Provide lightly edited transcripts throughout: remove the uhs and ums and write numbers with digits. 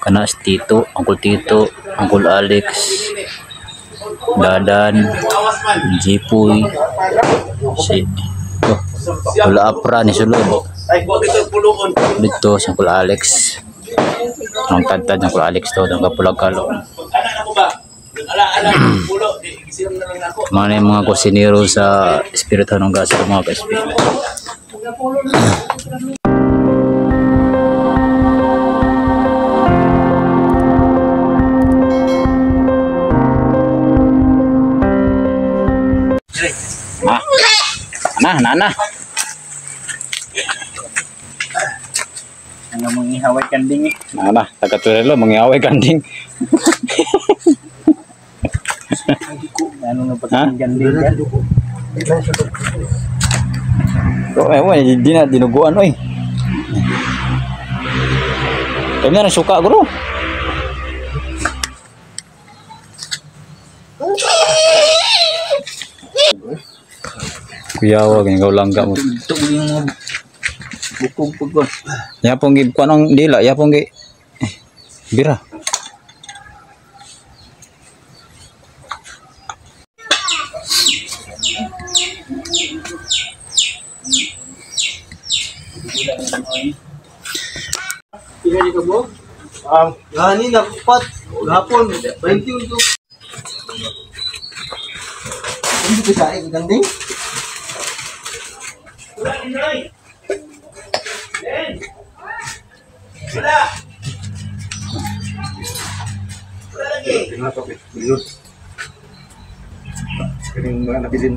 Kana si Tito, Uncle Tito, Uncle Alex, Dadan, Jipoy, si oh, Lola Apra ni sulod. Dito si Uncle Alex. Ang tadtad ng Uncle Alex to, ang kapulag kalo. Mga yung mga kusinero sa Espiritu ng Gas, mga ka-SP. Ah, nah, nah, nah. Ano mangihaway kanding eh. Nah, nah, taga Turelo mangihaway kanding. Ano nga pagkanding yan? Oh, eh, di na dinuguan oy. Kami na suka guro. Kuyawa ganyan kau langga mo. Ito yung bukog pag ko. Ya pong gi kuan ang dila, ya pong gi bira. Pila ni ka buok? Gani nakupat gapon 21. Hindi ko sa kanding. Kaning mga nabilin.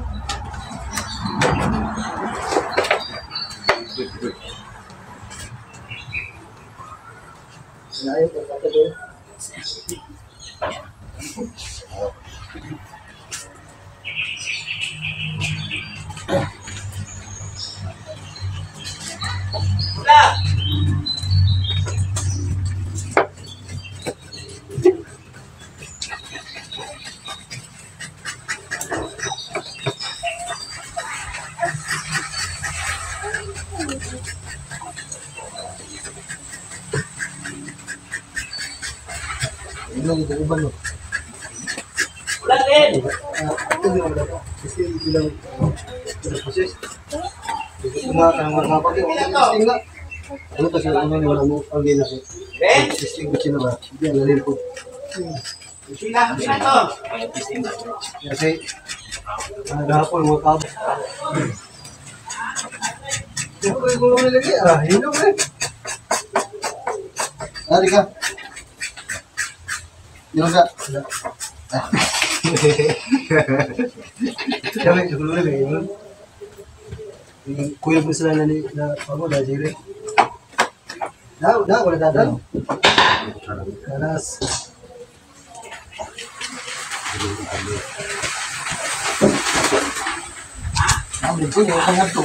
Ano kasi ano ni wala mo ang gina ko. Testing ko sila ba? Hindi alam ko. Kasi gahapon mga kabo. Ko ko lagi ah, hilo eh. Ari ka. Yoga. Kami ko lagi yun. Kuya ko sila na ni na pamo na jire. Na na wala dadan. Karas. Ang ko yung pangadto.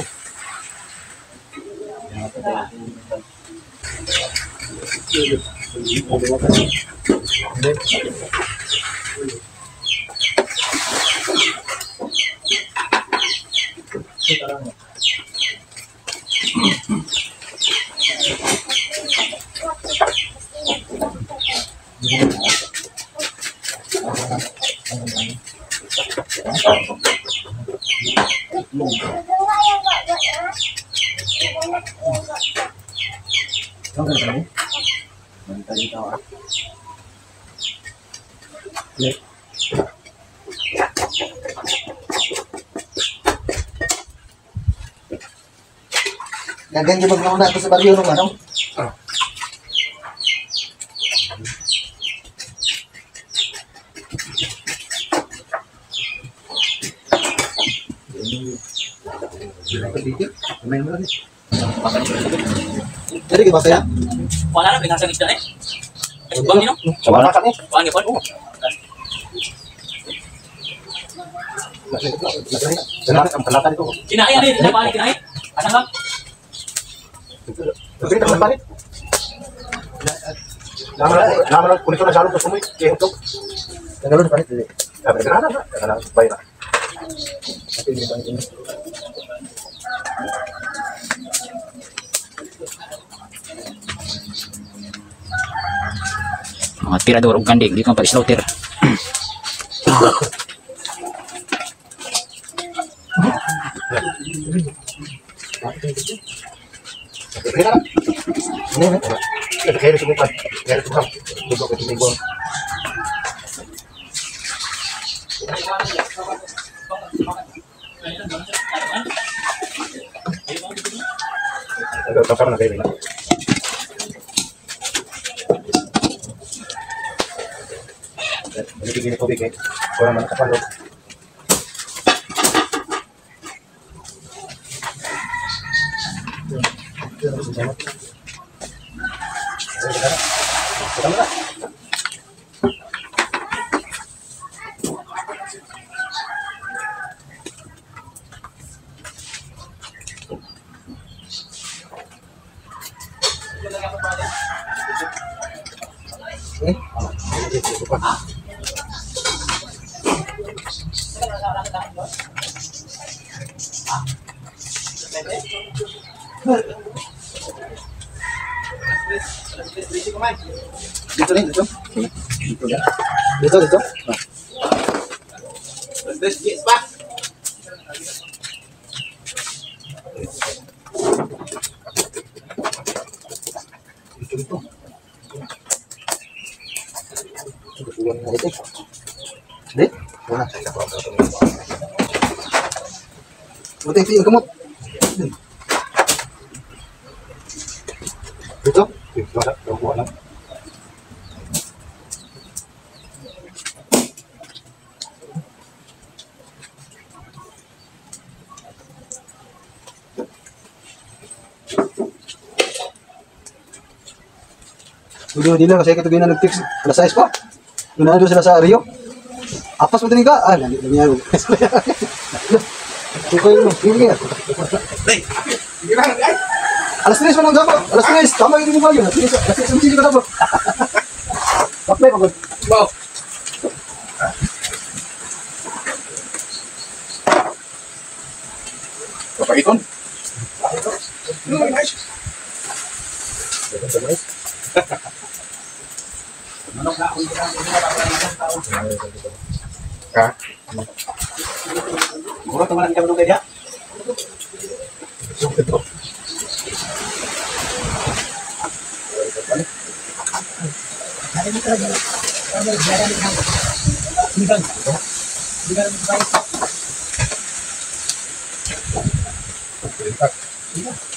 Dagan yung magnauna ito sa baryo nung ano? Jadi gimana ya? Wala na, binasang isda eh. Bang yun, no? Wala ka ni. Wala ni po. Ang palatan ito. Kinain yan eh, di na paano kinain? Asan lang? Naman kunito na salong kusumoy. Kaya ito. Tagalog palit dili. Sabi na na. Na bay na. Mga tirador og kanding di kang pag-slaughter. Dito rin, dito. Dito, dito. Dito. Wala. Buti ito yung gamot. Dito? Udah dila kasi ito na nag-text. Alas 6 pa. Doon na doon sila sa Rio. Apas mo din ka. Ah, nandito niya. Okay, sige. Alas 3 pa lang gabo. Alas 3, tama yung mo yun. Alas 3, alas 3 ang ka gabo. Paplay pagod. Wow. Papagiton. Ha? Mura to man ang kamulong kaya.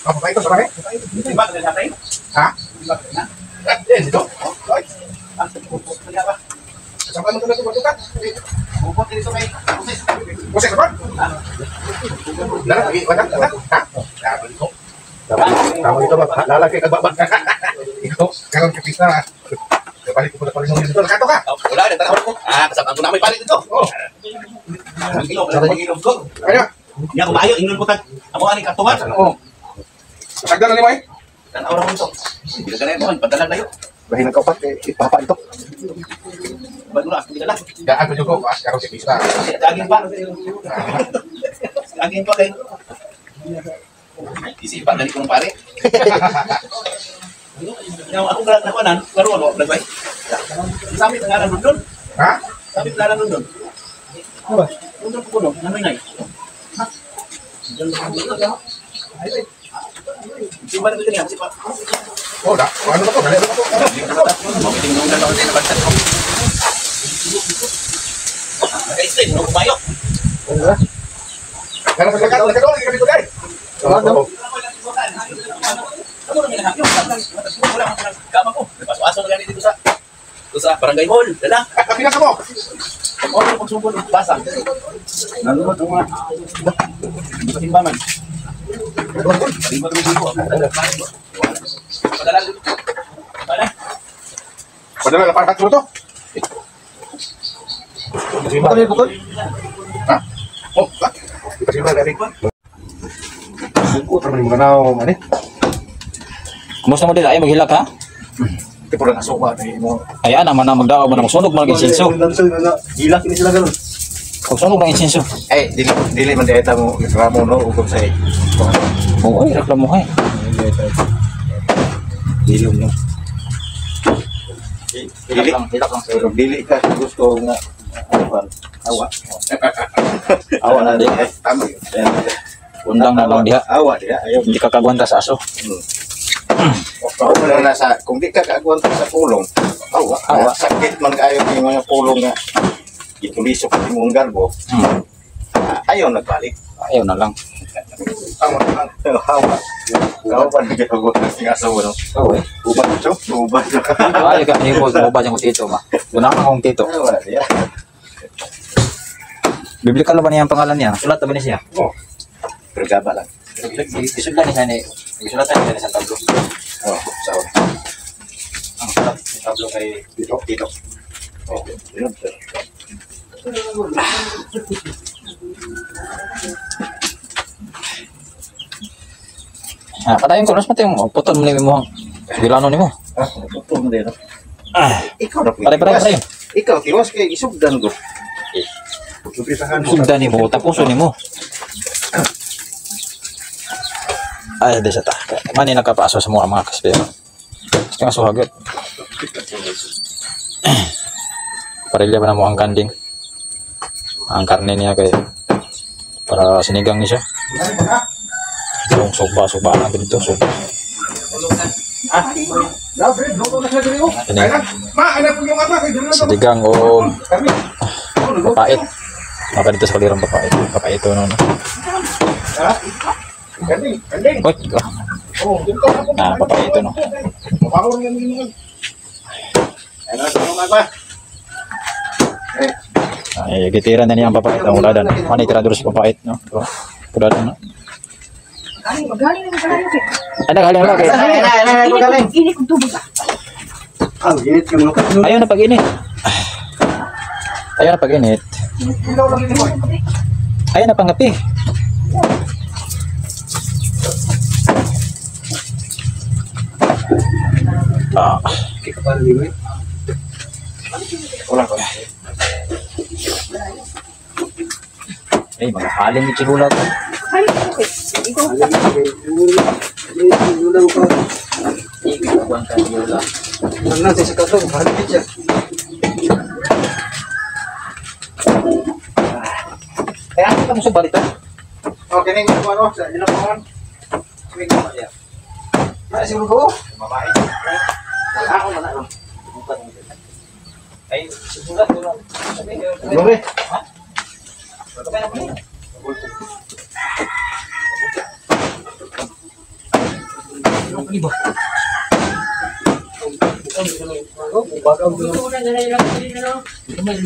Ah, papagiton sa kami? Di ba kasi natin? Ha? Di ba na? Eh, dito. Ay, Ah, kaya ba? kasama mo ito na ka. Bukod dito may busis. Kasi ka ba? Lala, lagi, wala, wala. Ha? Tama dito ba? Lalagay ka ba? Ikaw, karon ka pista. Kapalik ko pala palit dito. Nakato ka. Oh, wala na tanaw ko. Ah, kasama ko na may palit dito. Oh, Ang ilo, wala pag-ilog ko. kaya. Nya kumayo ingnon ko tag. Ako ani katuman. Oh. Sagdan na ni May. Tanaw ra ko to. Hindi ka na mo padala layo. Bahin ang kaupat, eh, ipapa ito. Bago na ako dala. Daan ko juga, ah, karon si pista. Daging pa. Daging pa kay. Isipan dali ko ng pare. Yung ako galat na kunan, laro ako, lagay. Sabi ng ngalan doon. Ha? Sabi ng ngalan doon. Ano ba? Doon ko kuno, nanoy nay. Sipa na dito niya, sipa. Oh, da. Ano ba to? Dali, ano ba to? Naka-extend, no kumayo. Ano ba? Karon sa karon, karon, karon dito kay. Ano? Ano naman ang wala akong kama ko. Paso-aso na gani dito sa barangay hall. Dala. Kapila ka mo. Ano pagsugod basa. Nalunod ang mga timbangan. Padala dito. Padala. Padala na para to. Bukod, bukod. Ha? Oh, ipasima dari. Bukod raman yung mga nao, mani. Kumusta mo dila? Ay maghilak ha? Di po lang nasuwa na mo. Ay ana man na magdaog man na magsunog man ang insenso. Gilak ini sila ganun. Magsunog ng insenso. Eh, dili dili man dieta mo reklamo no ugom sa Oo, ay reklamo ka eh. Dilom no. Hilak lang, hilak lang sa Dili ka gusto nga awa. Awa na di. Tama. Undang na lang diha. Awa diha. Ayaw. Hindi ka kagwanta sa aso. Wala na sa kung di ka kaagwanta sa pulong. Awa. Awa. Sakit man kayo yung mga pulong nga gitulisok sa imong garbo. Ayaw nagbalik. Ayaw na lang. Awa lang. Awa. Awa pa nagkakaguan ng aso no. Oo eh. Uban ito. Uban. Ay, ka ni ko mo ba dyan kong tito ba? Guna ka kong tito. Awa diha. Biblical ba niya ang pangalan niya? Sulat ba niya siya? Oh. Pero gaba lang. Isulat niya ni. Isulatan niya ni San Pablo. Oh, sawa. Ang sulat ni Pablo kay Dito, dito. Oh, yun, sir. Ah, patayon ko, mas matay mo. Putol mo ni mo. Bilano nimo. Ah, putol mo din. Ah, Ikaw na pare pare pare. Ikaw tiwas kay isugdan ko. Sugdan nimo, tapuso nimo. Ay, di sa ta. Mani nakapaso sa mga mga kasbero. Gusto nga suhagot. Parilya ba na mo ang kanding? Ang karne niya kay para sinigang ni siya. Yung sugba, sugba na dito, sugba. Ini sinigang o papait. Maka dito sa kalirang papait. Papait ito no. Oy, ah, papait ito no. Ay, gitira na niya ang papait ang uladan. Mani tira duro sa papait no. Uladan no. Magaling na magaling kay. Ay, naghaling lang kay. Ini kong tubig. Ah, ginit yung lukat. Ayaw na pag-init. Ayaw na pag-init. Ayaw na pangapi. Ah, ay, mga halin ni Chihula to. Ay, okay. Ikaw Lulang pa. Ikaw ka Chihula. Ang nasa sa katong, halipit siya. Kaya ano ka mo suba dito? Okay, ning ano sa ilang pangan. Kini ko niya. Ay, siguro ko. Babae. Ako man ako. Ay, siguro ko lang. Lore. Ha?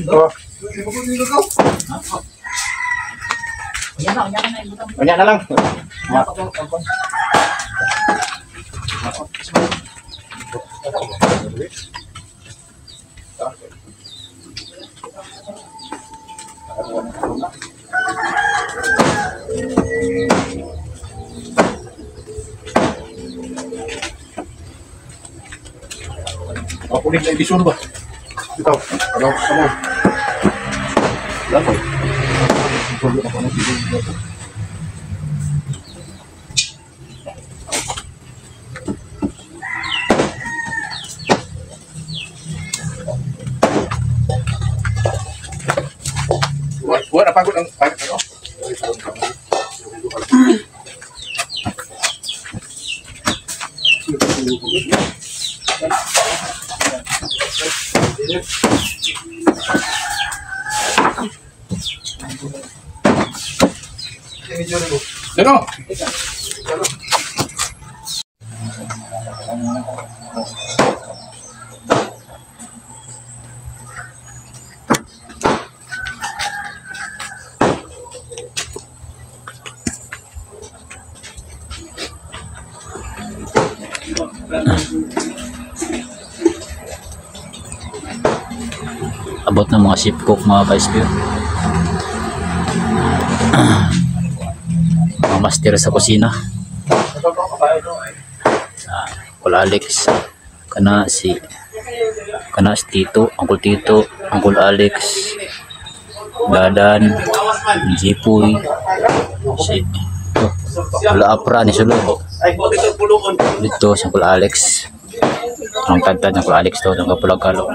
Oh. Unya na lang. Makulit na edisyon ba? Ito, ano sa mo? Lapoy. Wala pagod ang pagod ano? Dano. Abot ng mga ship cook mga ka-SPO. Mga master sa kusina. Ah, Uncle Alex, kana si Tito, Uncle Tito, Uncle Alex, Dadan, Jipoy, si oh, Wala Apra ni Sulod. Ay, dito pulungon. Dito si Uncle Alex. Ang tagtad ng Alex to, ang kapulag kalo.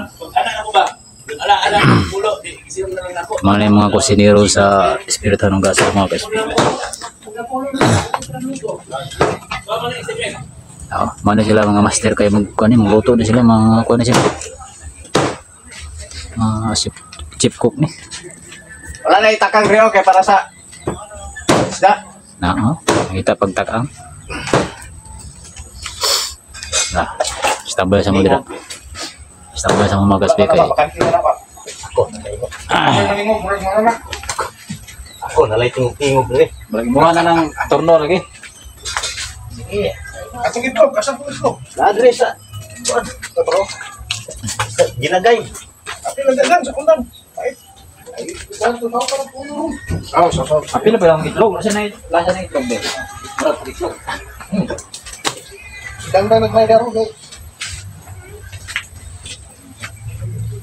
Mga yung mga kusinero sa Espiritu ng Gasa mga ka-SP. Oh, mana sila mga master kayo mag kuan magluto na sila mga kuan na sila. Mga chef cook ni. Wala na itakang rio kay para sa isda. Na, oh, nakita pagtakang. Na, standby sa mga dira. Standby sa mga ka-SP kay. Ako nalay tingog-tingog rin. Balik mo na ng torno lagi. Sige. Atong itlog, asa po itlog? Ladre sa Totoo. ginagay. Apil lang dagan sa kundan. Ay. Ay, sa puno. Ah, sa. Apil ba lang itlog? Asa na lasa na itlog be? Murag itlog. Dangdang nagmay daro kay.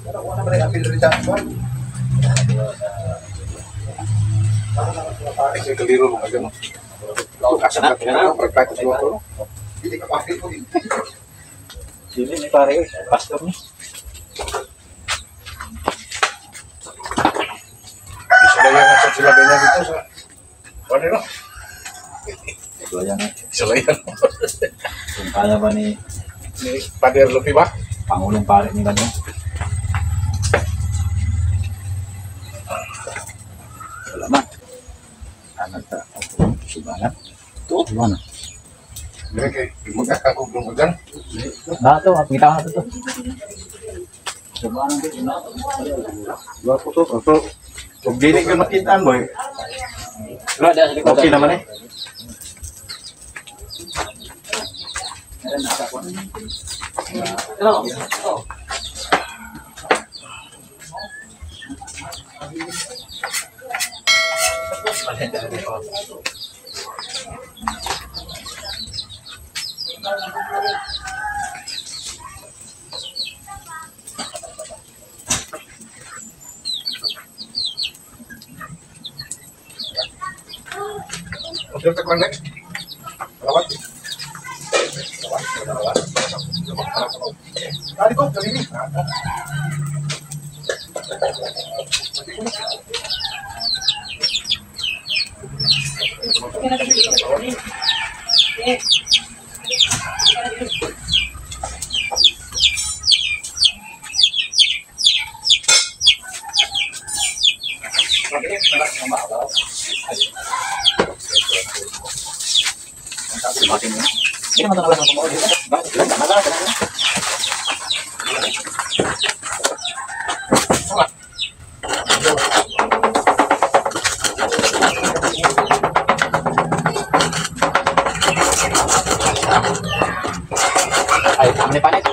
Pero wala ba apil diri sa kuan? Ay, sa kaliro mo kayo. Asa na practice mo. Hindi ka pa apil ko. Dili ni pare, pastor ni. Isulayan na sa sila ganyan dito sa ano no? Isulayan. Isulayan. Kung kaya ba ni Ni Pader Lupi ba? Pangulong pare ni ganyan. Wala man. Ano ta? Subalan. Tuo. Ano? Dire kay magkakakog ng ugan. Na to, at ngita na to. Subalan din na. Dua ko to. Ato. Kung dili ka makitaan boy. Wala sa likod. Okay naman eh. Hello. Oh. Okay, ta next. Lawat. Lawat. Tadi ko kanini. Hindi naman ito nalas ng kumuha. Ay, kami palit.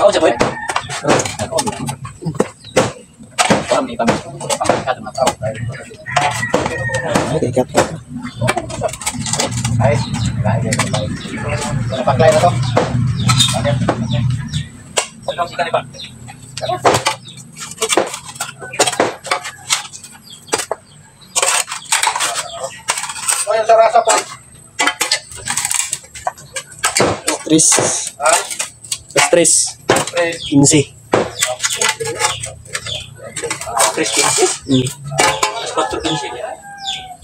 Ako siya, boy. Ako. Ay, kat. Ay, napaklay na to. Ay, sa rasa po. Tres. Ha? Tres. Tres. 15. 3:15? Alas 4:15.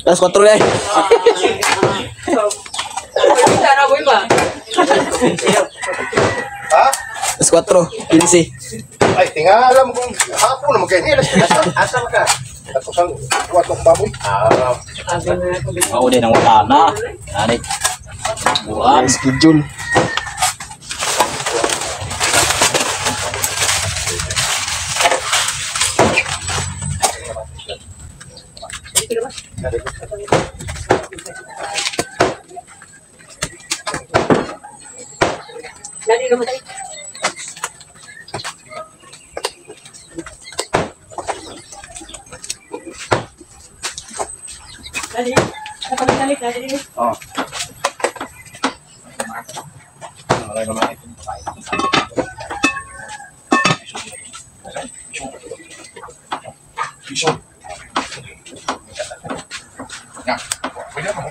Alas 4 na eh. Ha? Alas 4:15. Ay, tingalam kung hapon naman kayo. Alas tres. Asa ka? Ato sa kuwatong baboy. Ah, Oo din ang wala na. Ani. Buwan. Schedule. Oh. Piso. Ya. Pwede mo.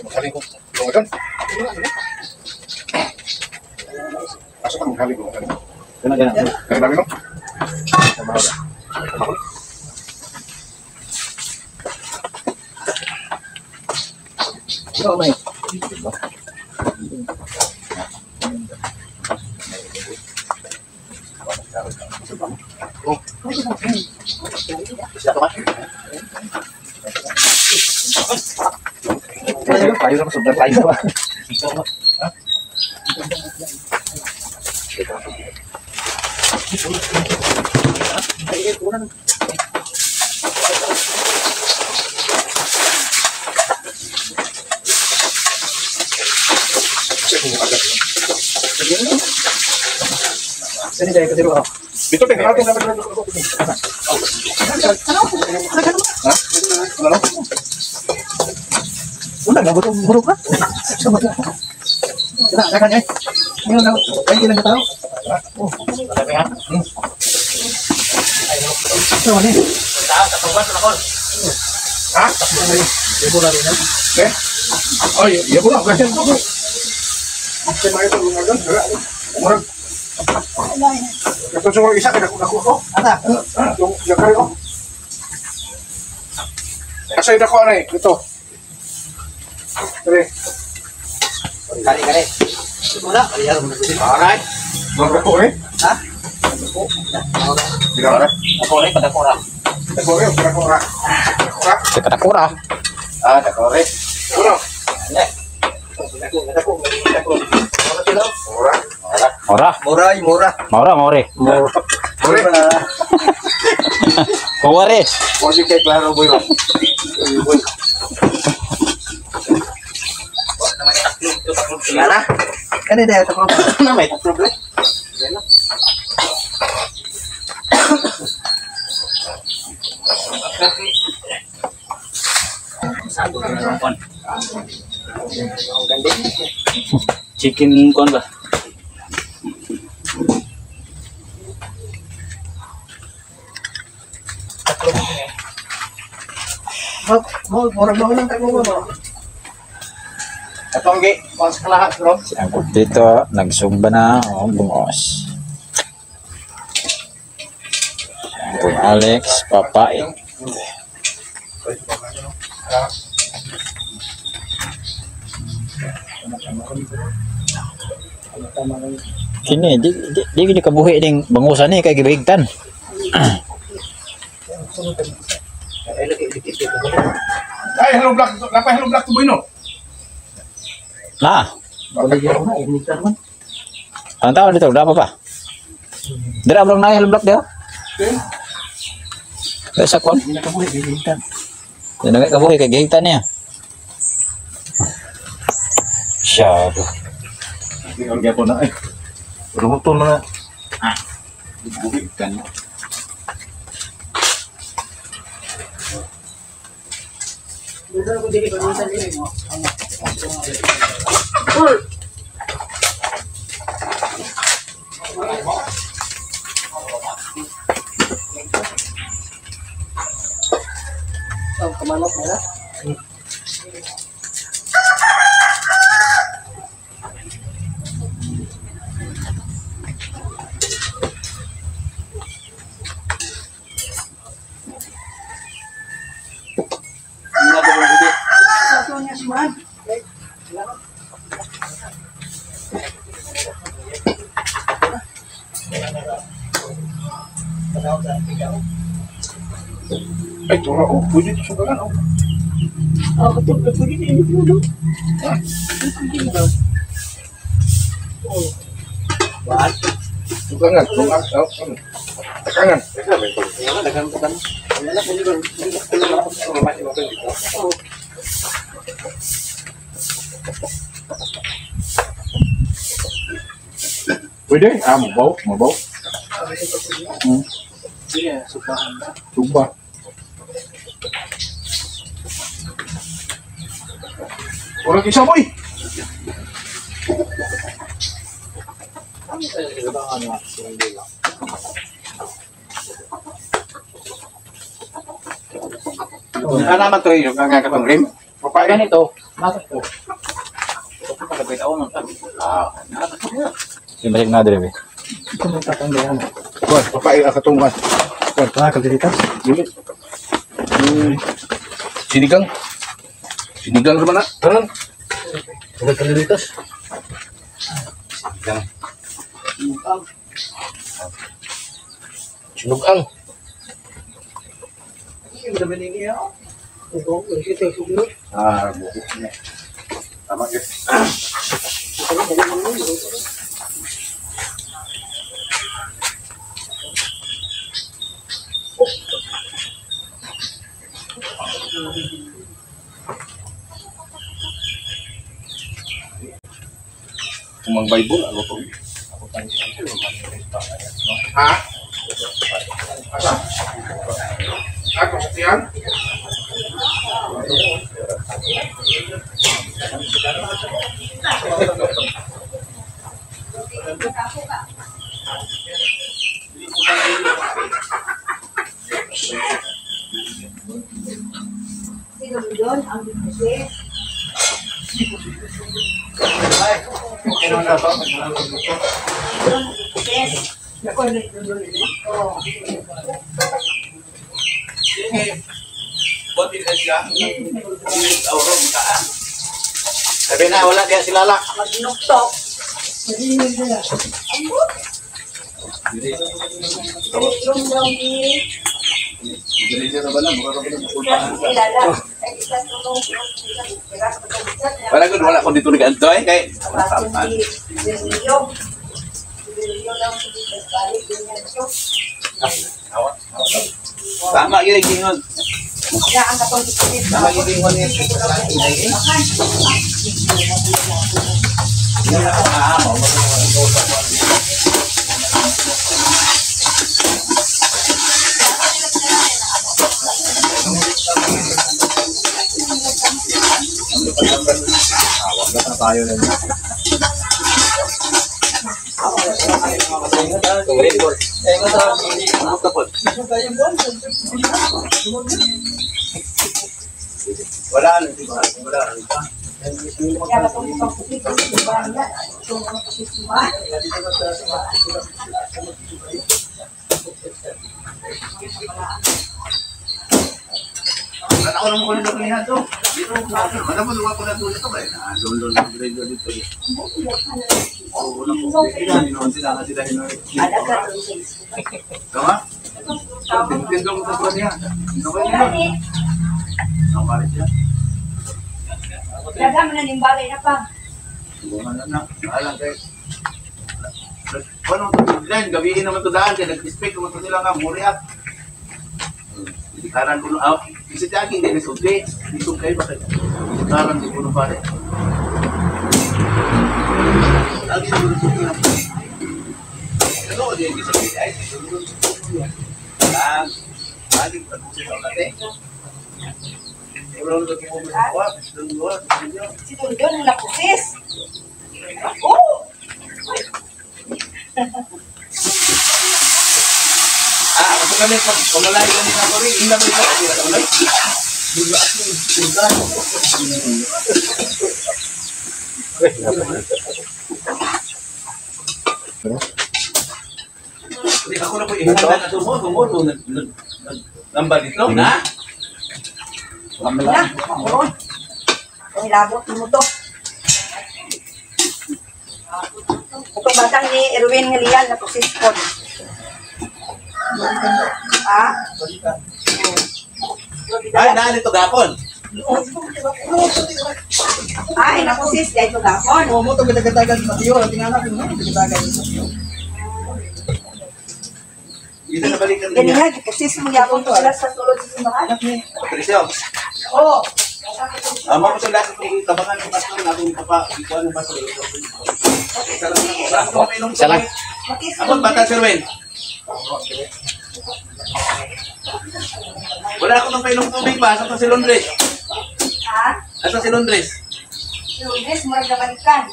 Magaling ko. Lungagan. Asa ka magaling ko? Gana. Kaya dami no? Ikaw may. Tayo na sobrang tayo ba? Sini dahil kasi ako. Dito, tingnan natin. Ha? Ano? Una nga butong burok ka. Sama ka. Kana kana eh. Ngayon na, ay ilang ka tao. Oh. Ito ano eh. Ha? Eh? Ay, iya ko na. Ganyan ko. Kasi mga ito, lungagan. Murag. Ito siguro isa, kaya ko. Ata. Yung yakari ko. Kasi dako ano eh, ito. Dali. Kare kare. Wala, kare mo na. Alright. Mga dako eh. Ha? Bilang na. Ako rin, padakora. Dako eh, dako ra. Dako ra. Sa katakura. Ah, dakore. Ano? Dako, dako, dako. Wala sila. Ora. Ora. Muray, mura. Maura, maure. Mura. Ore. Kawari. Kasi kay Klaro boy. Wala. Kani dahil ito ko. Na may problem. Chicken kon ba? Mo, murag mo lang tayo mo. Atong gi, pas kalahat bro. Si Uncle Tito, nagsumba na. O, bungos. Si Uncle Alex, papait. Kini, di gini kabuhi ning bangusan ni kay gibigtan. Ay, hello black. Napay hello black to boy no. Na, ang tao dito, dapat pa. Dira bro na hello black dia. Kaya sa kon. Hindi na kabuhi, gihigtan. Di na kabuhi kay gihigtan niya. Siya. Hindi ko na eh. Ruto na. Ah. Buhi kan. Oh, kamanok na. Ay, tura oh. Pwede ito sugalan oh. Oh, betul betul ini ini dulu. Sugangan, sugangan. Oh, ano? Takangan. Pwede? Ah, mabaw, mabaw. Sugba. Orang isa boy. Ano naman to yung katong rim? Papay. Ganito, nasa ko. Yung basig na dire. Kuan, papay ang katong kuan. Kuan, Ah, kaldereta. dili. Sinigang. Sinigang sa mana? Tanan. Tugay kalderitas. Sinigang. Sinugang. Ah, buko niya. Tama gyud. Kumang Bible, ano to? Ha? Asa? Ako sa tiyan? Sino doon ang business? Business. Oh. Buat din siya. Auro taan. Sabi na, wala diya si Lala. Magnuktok. Wala gud wala ko dito nag-antoy kay Tama gyud gingon. Tama gyud gingon ni. Wala na tayo na. Wala na di ba? Wala na. Ako naman ko nito niya to. Dito ano mo duwa ko na dito kay na lolo lolo dito. Oh, wala ko. Sila sila sila hinoy. Tama? Tindong ko sa niya. Ano niya? Ang siya. Daga man na bagay na pa. Wala na. Alang kay. Ano to deadline gabihin naman to daan kay nag-expect naman to sila nga muri up. Karan kuno out. Isa jagi hindi ni sulti. Dito kayo ba kayo? Karan di kuno pare. Lagi kuno sulti na. Ano di sa ay Lang. Lagi pa sa ulate. Wala na ko mo wa, dua, Si Dondon ang napusis. Oh! Ah, ako kami pag kumalay kami sa kori, ina mo ito. Hindi ako na po ihanda na tumuto nambal ito na. Na, oh. Ang labot mo to. Itong batang ni Erwin Ngalian na pusis po. Ah? Ay, naan ito gapon. Ay, napusis dahil ito gapon. Oo mo, ito gadagan sa tiyo. Tingnan natin, no? Gadagan sa tiyo. Dito na balikan Ganyan niya. nga, pusis mo yapon to sila sa sulod sa simbahan. Patricio, Oo. Amo ko sa lahat kung tabangan ng pastor na akong papa, ikuan ng pastor. Isa lang. Isa lang. Ako bata Sir Wen. Wala ako nang painom tubig ba? Asa to si Londres? Ha? Asa si Londres? Londres, murag nabalikan.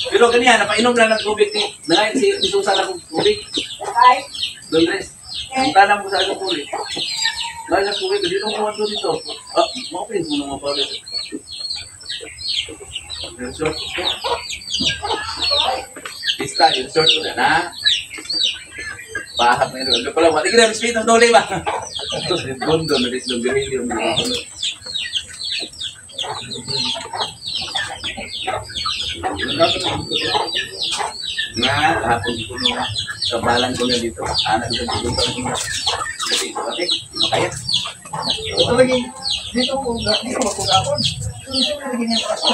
Pero kaniya napainom lang ng tubig ni. Nangayon si Susan akong tubig. Ay, Dolores. Ang tanam ko sa akong tubig. Dahil sa tubig, dito ko kuha dito. Ah, maupin mo naman pa rin. Insert ko. Bista, insert ko na na. Bahag na yun. Ano pala, wala ka na, respeto sa dole ba? Ito, si Gondo, na rin silang Virgilio. Nga, hapon ko nung kabalan ko na dito. Anak ko dito. Dito, ate, makaya. Ito lagi, dito ko, dito ako gapon. Pero siyempre lagi niya kaso.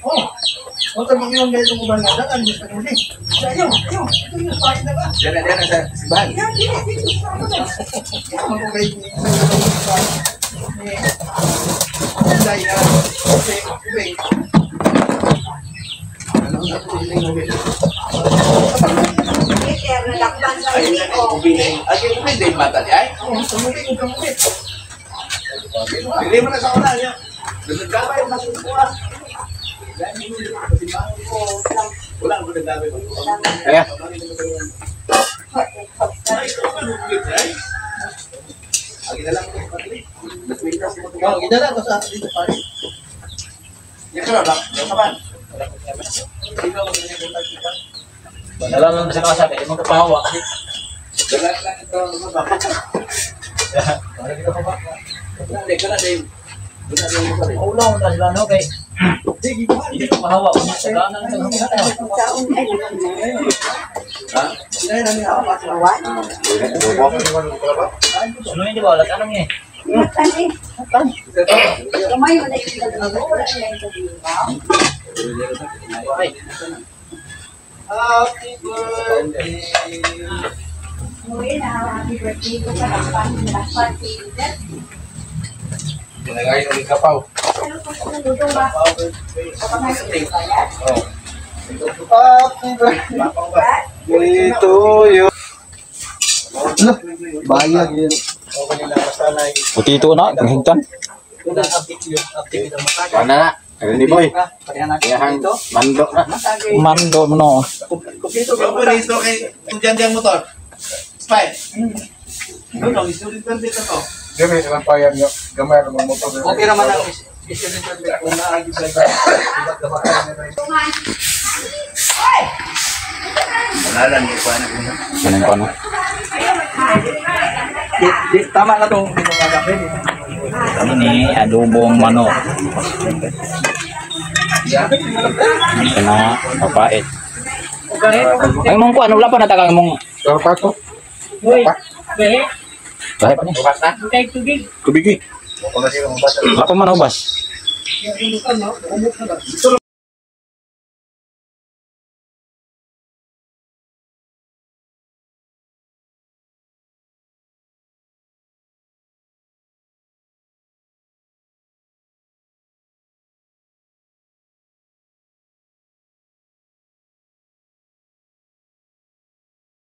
Oh, o tayo mag-iwan ganito ko ba nga? Daan, gusto ko ulit. Ayaw, ayaw, ito yung pain na ba? Diyan na, diyan na sa simbahan. Yan, dito, dito, sa ako na. Ito mag-ugay ni Inday na, kasi, ubay. Peter, nalakban sa Ay, ini ko. ubi na yung, ay, ubi na yung bata niya, ay. Oh, tumubi, tumubi. Dili mo na sa una niya. Nagkabay na sa una. Wala ko nagkabay. Kaya. Oh, gidala ko sa dito pare. Wala lang sa kasa kay imong kapahawa. Ulaw na sila no kay hindi ko pahawa unya sa ganan sa Saon ay Awan. Sunoy di ba wala tanong eh. Matan eh. Kamay wala yung gagawin. Wala yung gagawin. Happy birthday. Uy, na happy birthday ko pa lakpan, lakpan si Peter. Ginagay ulit kapaw. Ano ko sa luto ba? Happy birthday. Ito yun. Bayag yun. Putito na, hingtan. Wala na. Ni boy. Kaya mando na. Mando mo no. Paborito kay diyan diyan motor. Spy. Ano, student permit na to. Dili silang payag niyo. Gamay ra mga motor. Okay naman ang student permit kung naagi sa iba. Wala lang, may kuha na ko. Ganun pa no. Tama na itong ginawa. Ini adobong manok. Ito na, mapait. Ay mong kuan wala pa natagang mong Pero pa to. bahay pa ni. Tubig eh. Wala pa man ubas.